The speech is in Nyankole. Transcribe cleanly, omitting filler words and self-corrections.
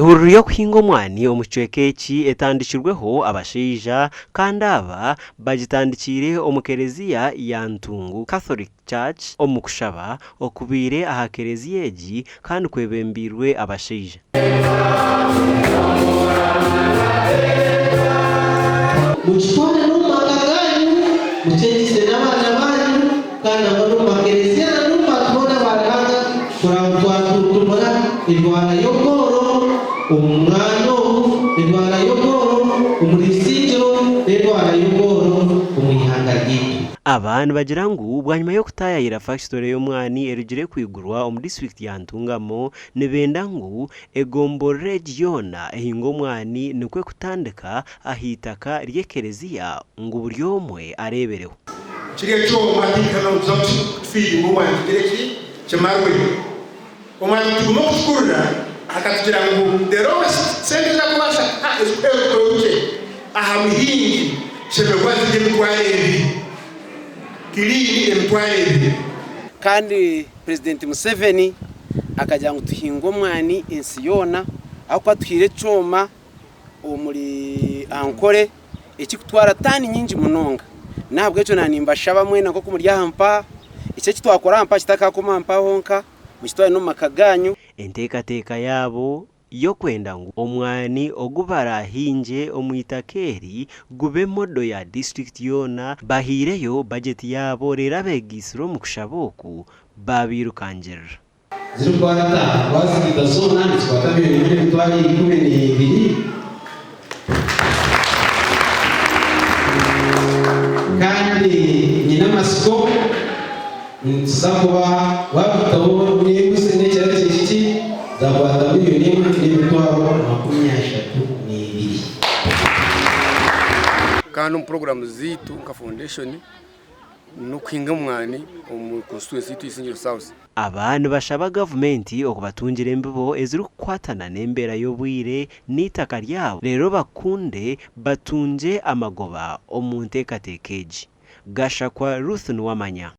Ehururu y'okuhinga omwani omu kicweka eki etandikirweho abashaija kandi aba bagitandikiire omu kereziya ya Ntungu Catholic Church omu kushaba okubaire aha kereziya egi kandi kwebembeirwe abashaija. Mukitware n'omu maka gaanyu, mukyegyese n'abaana baanyu, kandi nangwa n'omu makereziya na n'omu bantu boona aba Ruhanga, kureba ngu twatuntumura endwara y'obworo omu mwanya ogu, endwara y'obworo omuri Isingiro, n'endwara y'obworo omu ihanga ryaitu. Aba nibagira ngu bwanyima y'okutaayayira fakitore y'omwani erugire kwigurwa omu disiturikiti ya Ntungamo, nibenda ngu egomborora egi yoona ehinge omwani nikwo kutandika aha itaka ry'ekereziya ngu buri omwe areebereho. Kiri ekyoma tinkana ngu tuza kukifiiringa omwani tugire ki kimarwe. Omwani nitugume okukikurira akatugira ngu the lowest sente ezi arikubaasa kuha ezikuheerwa orukye aha muhingi zishemereire kuba ziri 2000 kiriini 2000. Kandi Purezidenti Museveni akagira ngu tuhinge omwani ensi yoona ahabw'okuba atuhaire ekyoma omuri Ankole ekirikutwara taani nyingi munonga. N'ahabw'ekyo naaba nimbashaba mwena nk'oku muri aha mpaha, eki eki twakora aha mpaha kitakakoma aha mpaha honka, mukitware n'omu maka gaanyu. Enteekateeka yaabo y'okwenda ngu omwani ogu baraahingye omu itaka eri gube modo ya disiturikiti yoona, bahaireyo bajeti yaabo reero abeegaitsire omu kushaba oku baabairukangirira. Zirikwata wazigaita zoona nizikwata milioni emwe n'emitwaro 12. Kandi nyine amatsiko nituza kuba waagaitaho n'embuzi n'ekiraro ky'ekiti zakwata milioni 1,032,000. Kandi omu puroguraamu zaitu nka foundation n'okuhinga omwani omu constituency yaitu Isingiro South. Aba nibashaba gavumenti okubatungira embibo ezirikukwatana n'embeera y'obwire n'eitaka ryabo reero bakunde batungye amagoba omu nteekateeka egi. Gashakwa Ruth Nuwamanya.